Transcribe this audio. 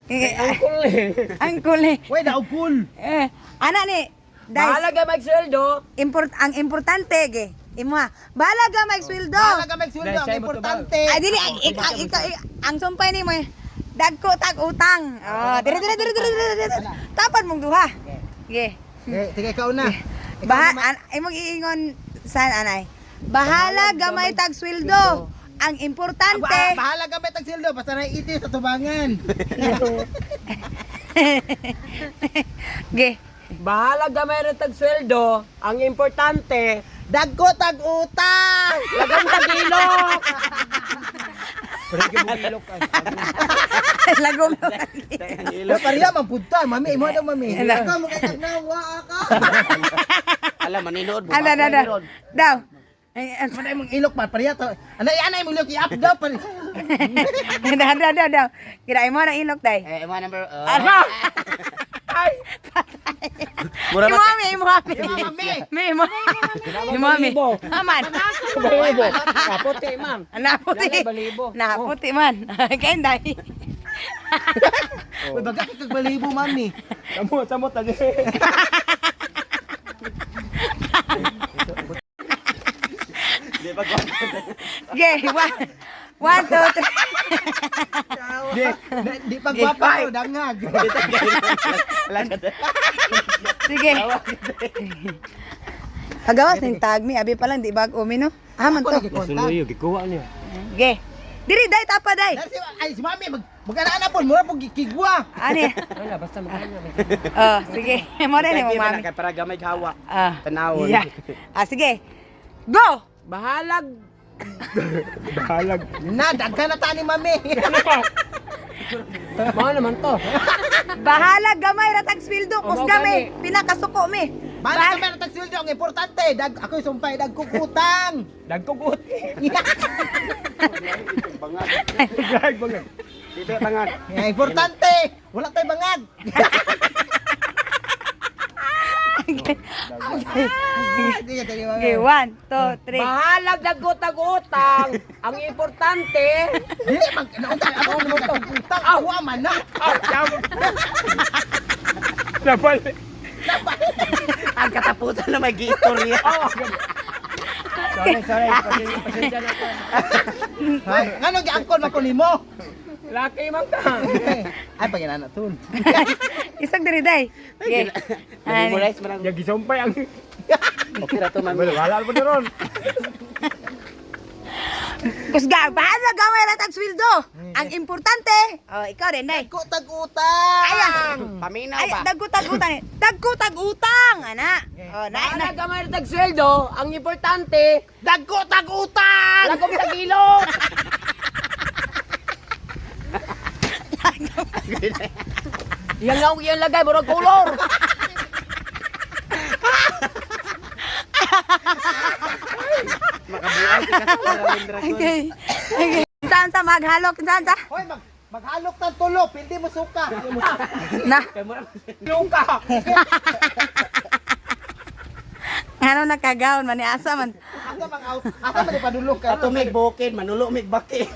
Angkol eh. Angkol eh. Uy, daugkol. Eh, ana ni. Dai, Bahala ka magsweldo. ang importante ge. Imo ha. Bahala ka magsweldo. Bahala ka magsweldo, Dai, ang siya mo to, importante. Ay dili ang ang sumpay nimo eh. Dagko tag utang. Oh, dire dire dire dire dire, dire. Tapad mong duha. Ge. Eh, sige, ikaw na. Ikaw Baha na, an, imong iingon san anay. Bahala gamay tag sweldo. Ang importante Bahala ka may tagsildo, basta na iti sa tubangan. Ge. Bahala ka mayroon tag sweldo. Ang importante, Dagko tag utang. lagam tag ilok. Pero ilok ay. Lagom. Ilok pareha man pud ta, mami, imo daw mami. Ala. Ikaw mo kay tagnawa ka. Alam, maninood mo. Ano, ano, ano. Daw. Ay, ano. Manay mong ilok pa pareha to. Anay anay mong ilok i-up daw pare. Daw, daw, daw, daw. Kira imo na ilok day. Eh, mga number, Ano? Ay! Mura Imo ami, imo ami. Imo mami. Mi imo. Imo ami. Aman. Balibo. Kapote, ma'am. Naputi. Wala na balibo. Naputi man. Kay day. Uy, baga kag balibo mami. Samot, samot lagi. Di ba? Ge, one. One, two, three. Di di pagwapa ko dangag. Sige. Pagawas ning tag mi, abi pa lang di bag umi no. Ah man to. Suluyo, gikuha niya. Ge. Diri day tapa day. Dari si ay si mami mag magana pon mura pud kigwa. Ani. Wala, basta magkano. Oh, sige. Mo rin mo mami. Kay para gamay hawak. Ah. Tanawon. Yeah. Ah, sige. Go. Bahalag. Bahalag. Na daghan na ta ni mami. Mga naman to. Bahala gamay ra tag sweldo Oh, mao kusga mi. gani. Pinakasuko mi. Bahala ka may tagsildo, ang importante dag ako'y sumpay dag kukutang. Dagkugut. Bangag. Bangag. Dito bangag. Ang importante, wala tay bangag. Sige, sige, mami. Okay, one, two, three. Bahalag dagkot tag utang. Ang importante, Dili mag naunta ako mo utang. Ako man na. Nabal. Ang katapusan na may giistorya. Sorry, sorry. Pasensya na po. Ay, ngano giangkon man ko nimo? Laki man ka. Ay paginana tun. Isang diri day. Okay. Ani. Memorize man ang Yang gisumpay ang Okay ra to mami. wala pa ron. Kusga, bahala gamay ra tag sweldo. Ang importante, oh, ikaw rin day. Dagko tag utang. Ayan. Paminaw Ay, ba? dagko tag utang. Dagko tag utang, ana. Oh, na na. Bahala gamay ra tag sweldo. Ang importante, Dagko tag utang. lagom tag ilok. Yang nga iyang lagay murag kolor. Makabuhay ka sa Maraming Dragon. Okay. Okay. Saan sa maghalok? Saan sa? Hoy, mag maghalok tag tulo, pindi mo suka. Na. Luka. Ano nakagaon man ni asa man. Asa mang out, asa man ipadulong ka. Ato mig bukid, manulo mig baki.